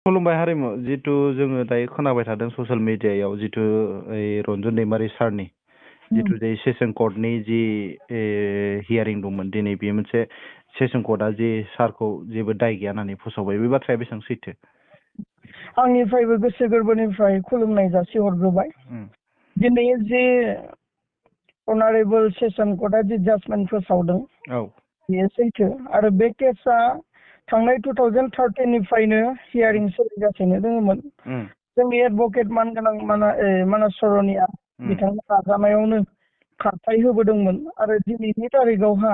खुलुमबाय हारिमु जितु जोङो दायो खोनाबाय थादों ससियेल मिडियायाव जितु रन्जन दैमारि सारनि जितु जे सेसन कर्टनि जि हियारिं दंमोन दिनै बेयो मोनसे सेसन कर्टआ जि सारखौ जेबो दाय गैया होननानै फोसावबाय बे बाथ्राया बेसेबां सैथो? आंनिफ्रायबो गोसो गोरबोनिफ्राय खुलुमनाय जासिहरग्रोबाय। दिनै जे अनारेबल सेसन कर्टआ जि जाजमेन्ट फोसावदों बेयो सैथो आरो बे केसआ थांनाय 2013 निफ्रायनो हियारिं सोलिगासिनो दङमोन। जोंनि एडभकेट मानगोनां मानास सरनिया बिथांनि नाजानायावनो खारथाय होबोदोंमोन आरो दिनैनि तारिखआवहा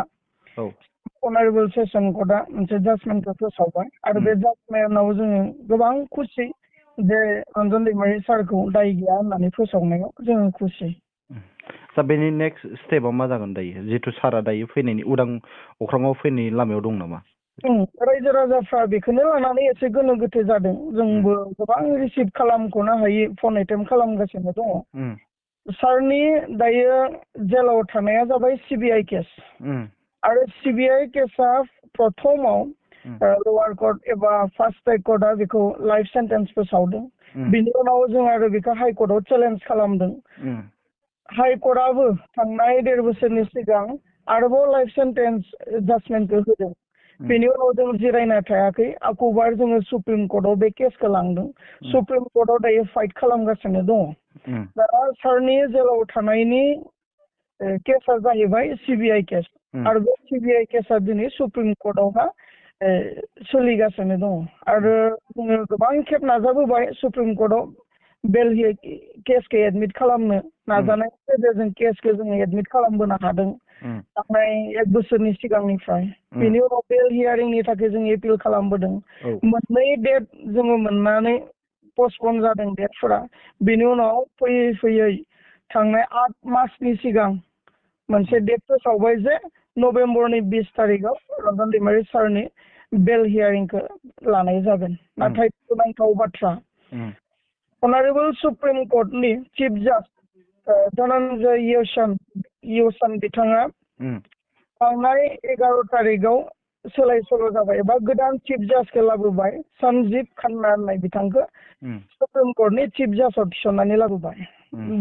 अनारेबल सेसन कर्टआ मोनसे जाजमेन्टखौ फोसावबाय आरो बे जाजमेन्टआव जोङो गोबां खुसि जे रन्जन दैमारि सारखौ दाय गैया होननानै फोसावनायाव जोङो खुसि। दा बेनि नेक्स्ट स्टेपआ मा जागोन दायो जितु सारा दायो फैनायनि उदां अख्राङाव फैनायनि लामायाव दं नामा? रायजो राजाफ्रा बेखौनो लानानै एसे गोनो गोथो जादों। जोंबो गोबां रिसिभ खालामख'नो हायि फन एटेम्प खालामगासिनो दङ। सारनि दायो जेलाव थानाया जाबाय सिबिआइ केस आरो सिबिआइ केसआ प्रथमाव लवार कर्ट एबा फार्स्ट ट्रेक कर्टआ बेखौ लाइफ सेन्टेन्स फोसावदों। बिनि उनाव जों आरो बेखौ हाइ कर्टआव चेलेन्ज खालामदों। हाइ कर्टआबो थांनाय 1.5 बोसोरनि सिगां आरोबाव लाइफ सेन्टेन्स जाजमेन्टखौ होदों। बेनि उनाव जों जिरायना थायाखै आखुबार जोङो सुप्रिम कर्टआव बे केसखौ लांदों। सुप्रिम कर्टआव दायो फाइट खालामगासिनो दङ। दा सारनि जेलाव थानायनि केसआ जाहैबाय सिबिआइ केस आरो बे सिबिआइ केसआ दिनै सुप्रिम कर्टआवहा सोलिगासिनो दङ आरो जोङो गोबां खेब नाजाबोबाय सुप्रिम कर्टआव बेल केसखौ एडमिट खालामनो नाजानायनि गेजेरजों केसखौ जोङो एडमिट खालामबोनो हादों थांनाय 1 बोसोरनि सिगांनिफ्राय। बेनि उनाव बेल हियारिंनि थाखाय जों एपिल खालामबोदों। मोननै डेट जोङो मोननानै पस्टपन जादों डेटफोरा। बेनि उनाव फैयै फैयै थांनाय 8 मार्चनि सिगां मोनसे डेट फोसावबाय जे नभेम्बरनि 20 तारिखआव रन्जन दैमारि सारनि बेल हियारिंखौ लानाय जागोन। नाथाय दुखुनांथाव बाथ्रा अनारेबल सुप्रिम कर्टनि चिफ जाज धनन्जय योसन बिथाङा थांनाय 11 तारिखआव सोलाय सोल' जाबाय एबा गोदान चिफ जाजखौ लाबोबाय सन्जीब खान्ना होननाय बिथांखौ सुप्रिम कर्टनि चिफ जाजाव थिसननानै लाबोबाय।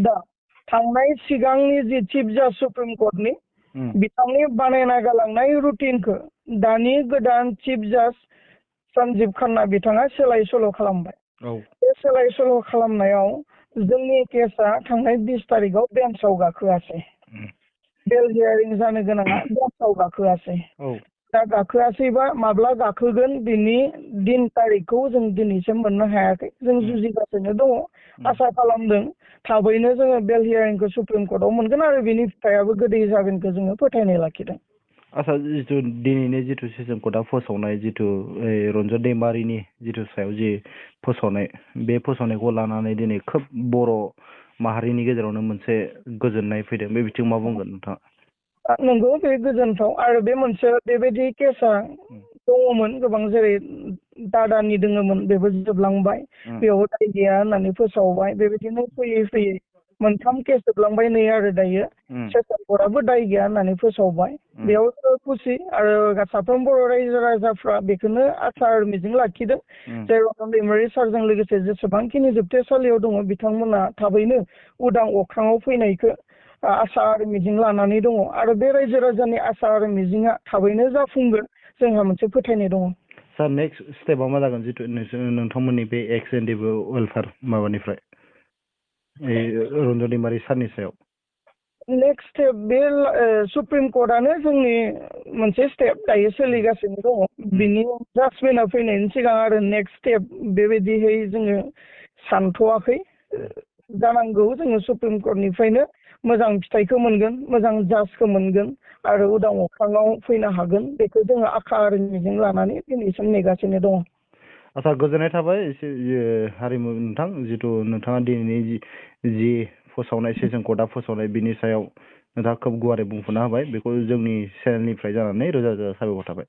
दा थांनाय सिगांनि जि चिफ जाज सुप्रिम कर्टनि बिथांनि बानायना गालांनाय रुटिनखौ दानि गोदान चिफ जाज सन्जीब खान्ना बिथाङा सोलाय सोल' खालामबाय। बे सोलाय सोल' खालामनायाव जोंनि केसआ थांनाय 20 तारिखआव बेन्चआव गाखोआसै। बेल हियारिं जानो गोनाङा बेन्चआव गाखोआसै। दा गाखोआसैबा माब्ला गाखोगोन बिनि दिन तारिखखौ जों दिनैसिम मोननो हायाखै। जों जुजिगासिनो दङ। आसा खालामदों थाबैनो जोङो बेल हियारिंखौ सुप्रिम कर्टआव मोनगोन आरो बिनि फिथाइयाबो गोदै जागोनखौ जोङो फोथायनाय लाखिदों। आसा जितु दिनैनि जितु सेसन कर्टआ फोसावनाय जितु रन्जन दैमारिनि जितु सायाव जि फोसावनाय बे फोसावनायखौ लानानै दिनै खोब बर' माहारिनि गेजेरावनो मोनसे गोजोननाय फैदों बे बिथिङाव मा बुंगोन नोंथाङा? नंगौ बे गोजोनथाव आरो बे मोनसे बेबायदि केसआ दङमोन गोबां जेरै दादानि दङमोन बेबो जोबलांबाय बेयाव दाय गैया होननानै फोसावबाय बेबायदिनो फैयै फैयै मोनथाम केस जोबलांबाय नै आरो दायो सेसन कर्टआबो दाय गैया होननानै फोसावबाय। बेयाव खुसि आरो साफ्रोम बर' रायजो राजाफ्रा बेखौनो आसा आरो मिजिं लाखिदों जे रन्जन दैमारि सारजों लोगोसे जेसेबांखिनि जोबथेसालियाव दङ बिथांमोना थाबैनो उदां अख्राङाव फैनायखौ आसा आरो मिजिं लानानै दङ आरो बे रायजो राजानि आसा आरो मिजिङा थाबैनो जाफुंगोन जोंहा मोनसे फोथायनाय दङ। सार नेक्स्ट स्टेपआ मा जागोन जितु नोंथांमोननि बे एक्स एन्ड वेलफेयार माबानिफ्राय रन्जन दैमारि सारनि सायाव? नेक्स्ट स्टेप बे सुप्रिम कर्टआनो जोंनि मोनसे स्टेप दायो सोलिगासिनो दङ। बिनि जाजमेन्टआ फैनायनि सिगां आरो नेक्स्ट स्टेप बेबायदिहै जोङो सानथ'वाखै। जानांगौ जोङो सुप्रिम कर्टनिफ्रायनो मोजां फिथाइखौ मोनगोन मोजां जाजखौ मोनगोन आरो उदां अख्राङाव फैनो हागोन बेखौ जोङो आखा आरो मिजिं लानानै दिनैसिम नेगासिनो दङ। आसा गोजोननाय थाबाय हारिमु नोंथां जितु नोंथाङा दिनैनि जि फोसावनाय सेसन कर्टआ फोसावनाय बिनि सायाव नोंथाङा खोब गुवारै बुंफोरना होबाय बेखौ जोंनि चेनेलनिफ्राय जानानै रोजा रोजा साबायखर थाबाय।